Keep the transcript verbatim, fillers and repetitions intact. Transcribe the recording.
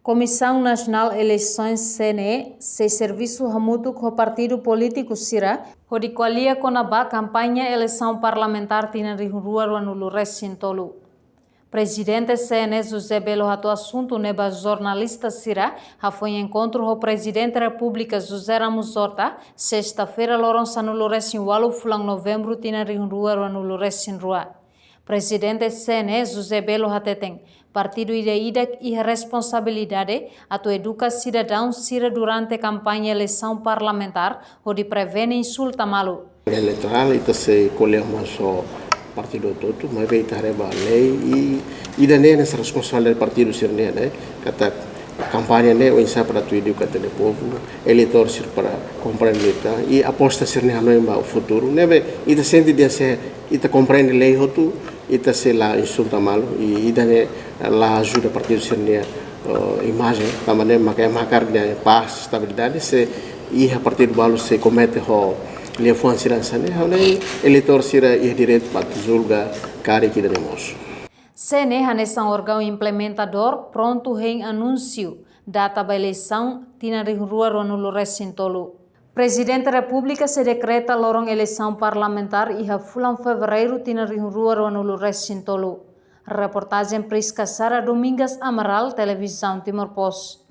Komisaun Nasionál Eleisoens, C N E, sei servisu hamutuk ho partidu polítiku sira hodi ko'alia kona-ba kampaña eleisaun parlamentár tinan rihun rua ruanulu resin tolu. Prezidente C N E José Belo hato'o asuntu ne'e ba jornalista sira hafoin enkontru ho Prezidente Repúblika José Ramos Horta, sesta-feira loron sanulu resin ualu fulan Novembru tinan rihun rua ruanulu resin rua. Prezidente C N E José Belo hateten, partidu ida-idak iha responsabilidade atu eduka sidadaun sira durante kampaña eleisaun parlamentár hodi prevene insulta malu. Eleitorál, ita sei ko'alia mós ho partidu hotu-hotu, maibé ita haree ba lei i ida-ne'e ne'e responsabilidade partidu sira-nian, ne'e katak kampaña ne'e oinsá para atu eduka ita-nia povu, eleitór sira para komprende ita i aposta sira-nia hanoin ba futuru. Ne'ebé ita sente dehan se ita komprende lei hotu, ita sei la insulta malu i ida-ne'e la ajuda partidu sira-nia, eh, imajen, tanba ne'e mak ema hakarak dehan pás, estabilidade, se iha partidu balu sei komete ho liafuan sira hanesan ne'e, ha'u hanoin eleitór sira iha direitu para julga karik ida-ne'e mosu. C N E hanesan órgaun implementadór prontu hein anúnsiu data ba eleisaun tinan rihun rua ruanulu resin tolu. Prezidente Repúblika sei dekreta loron eleisaun parlamentár iha fulan Fevereiru tinan rihun rua ruanulu resin tolu. Reportajen Prisca Sara, Domingas Amaral, Televizaun Timor Post.